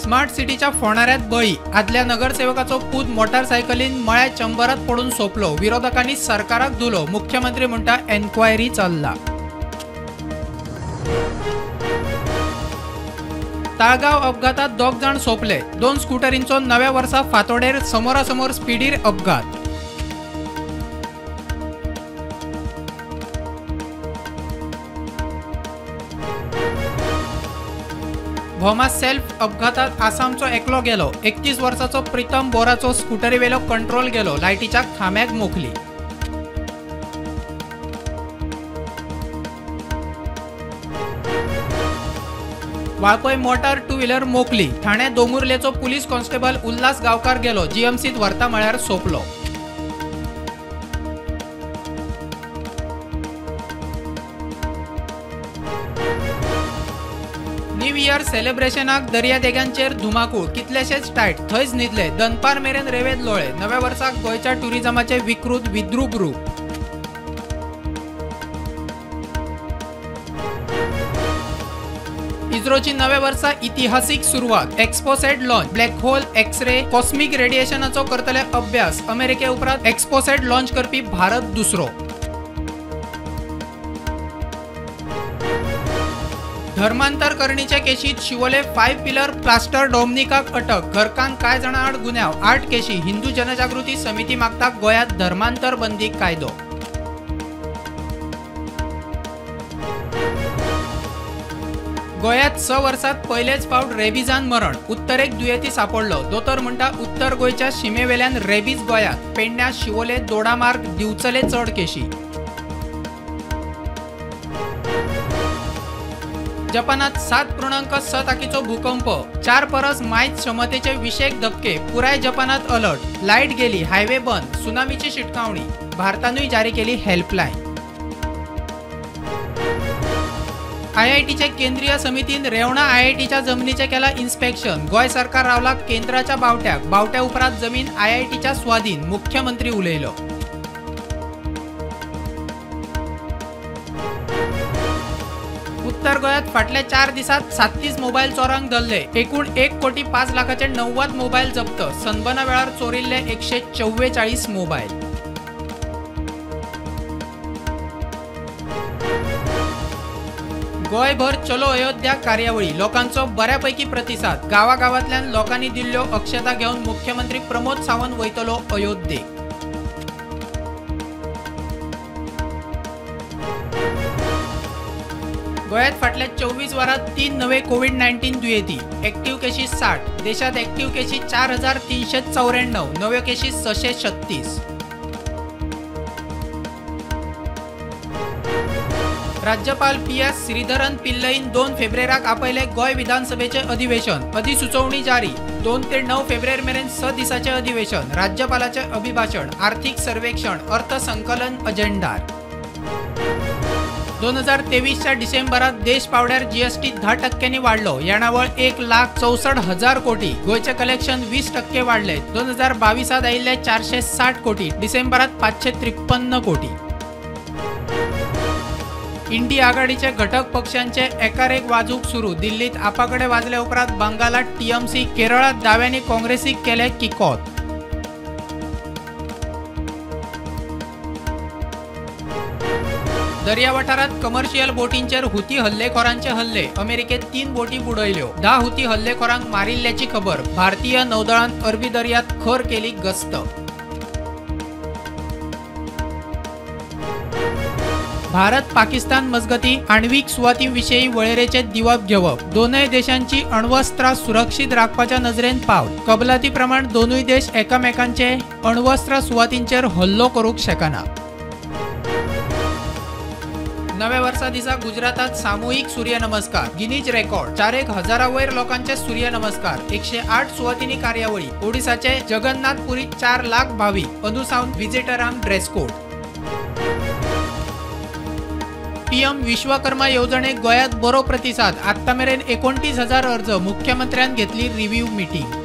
Smart सिटीच्या फोंडाऱ्यांत बळी. आदल्या नगरसेवकाचो पूत मोटारसायकलीन मळ्या चंबरात पडून सोंपलो. विरोधकांनी सरकाराक धुलो. मुख्यमंत्री म्हणटा एन्क्वायरी चल्ला. ताळगांव अपघातात 2 जाण सोंपले. 2 स्कुटरींचो नव्या वर्सा फांतोडेर समोरासमोर स्पिडीर अपघात. भोमा सेल्फ अपघातात आसामचो एकलो गेलो. 31 वर्साचो प्रीतम बोराचो स्कुटरीवेलो कंट्रोल गेलो. लायटीच्या खांब्याक मोखली. वाळपय मोटार टू व्हीलर मोखली. ठाणे दोंगुर्लेचो पुलीस कॉन्स्टेबल उल्हास गांवकार गेलो. जीएमसीत व्हरता म्हळ्यार सोंपलो. न्यू इयर सेलिब्रेशनाक दर्यादेगांचेर धुमाकूळ. कितलेशेच टायट थंयच न्हिदले. दनपार मेरेन रेवेद लोळे. नव्या वर्साक गोंयच्या टुरिझमाचे विकृत विद्रूप रूप. इस्रोची नव्या वर्सा इतिहासीक सुरवात. XPoSat launch. Black hole, X-ray, cosmic रेडिएशनाचो करतले अभ्यास. अमेरिके उपरांत एक्सपोसॅट लॉन्च करपी भारत दुसरो. धर्मांतर करणीच्या केशीत शिवोले 5 पिलर प्लास्टर डॉमनिकाक अटक. घरकान कांय जाणां आड गुन्यांव. 8 केशी. हिंदू जनजागृती समिती मागता गोंयांत धर्मांतर बंदी कायदो. गोंयांत 6 वर्सांत पयलेच फावट रेबीजान मरण. उत्तरेक दुयेंती सापडलो. दोतोर म्हणटा उत्तर गोंयच्या शिमेवेल्यान रेबीज गोंयांत. पेडण्यां, शिवोले, दोडामार्ग, दिवचले चड केशी. जपानात 7.6 ताकीचो भूकंप. 4 परस मायज क्षमतेचे 20 धपके. पुराय जपानात अलर्ट. लायट गेली, हायवे बंद, सुनामीची शिटकावणी. भारतानूय जारी केली हेल्पलायन. आयआयटीचे केंद्रीय समितीन रेवणा आयआयटीच्या जमनीचे केला इन्स्पेक्शन. गोंय सरकार रावला केंद्राच्या बावट्याक. बावट्या उपरांत जमीन आयआयटीच्या स्वाधीन. मुख्यमंत्री उलयलो. उत्तर गोंयांत फाटल्या 4 दिसांत 37 मोबायल चोरांक धरले. एकूण 1,05,00,000 मोबायल जप्त. सनबर्ना वेळार चोरिल्ले 144 मोबायल. गोंयभर चलो अयोध्या कार्यावळी. लोकांचो बऱ्यापैकी प्रतिसाद. गांवागांवांतल्यान लोकांनी दिल्ल्यो अक्षता घेवन मुख्यमंत्री प्रमोद सावंत वयतलो अयोध्येक. गोंयांत फाटल्या 24 वरांत 3 नवे कोवीड-19 दुयेंती. एक्टिव्ह केशी 60. देशांत एक्टिव्ह केशी 4394. नव्यो केशी 636. राज्यपाल पी.एस. श्रीधरन पिल्लईन 2 फेब्रुवारीक आपयले गोंय विधानसभेचे अधिवेशन. अधिसुचोवणी जारी. 2 ते 9 फेब्रुवारी मेरेन 6 दिसांचे अधिवेशन. राज्यपालाचे अभिभाषण, आर्थिक सर्वेक्षण, अर्थसंकलन अजेंडार. 2023च्या डिसेंबरात देश पावड्यार जीएसटी 10% वाडलो. येणावळ 1,64,000 कोटी. गोंयचे कलेक्शन 20% वाडले. 2022 आयिल्ले 460 कोटी, डिसेंबरात 553 कोटी. इंडी आघाडीचे घटक पक्षांचे एकार एक वाजूक सुरू. दिल्लीत आपाकडे वाजले उपरांत बंगालात टीएमसी, केरळात दाव्यांनी काँग्रेसीक केले किकोत. दर्या वाठारात कमर्शियल बोटींचेर हुती हल्लेखोरांचे हल्ले. अमेरिकेत 3 बोटी बुडयल्यो. 10 हुती हल्लेखोरांक मारिल्ल्याची खबर. भारतीय नौदळान अरबी दर्यात खर केली गस्त. भारत पाकिस्तान मजगती आण्विक सुवातीं विशीं वळेरेचे दिवप घेवप. दोनूय देशांची अण्वस्त्रां सुरक्षीत राखपाच्या नजरेन पावल. कबलाती प्रमाण दोनूय देश एकामेकांचे अण्वस्त्र सुवातींचेर हल्लो करूंक शकना. नव्या वर्सा दिसा गुजरातात सामुहीक सूर्यनमस्कार. Guinness record. 4,000 वयर लोकांचे सूर्यनमस्कार. 108 सुवातींनी कार्यावळी. ओडिसाचे जगन्नाथपुरीत 4 लाख भाविक. अनुसावन विजिटरांक ड्रेस कोड. पीएम विश्वकर्मा येवजणेक गोंयांत बरो प्रतिसाद. आत्तां मेरेन 29,000 अर्ज. मुख्यमंत्र्यान घेतली रिव्ह्यू मिटींग.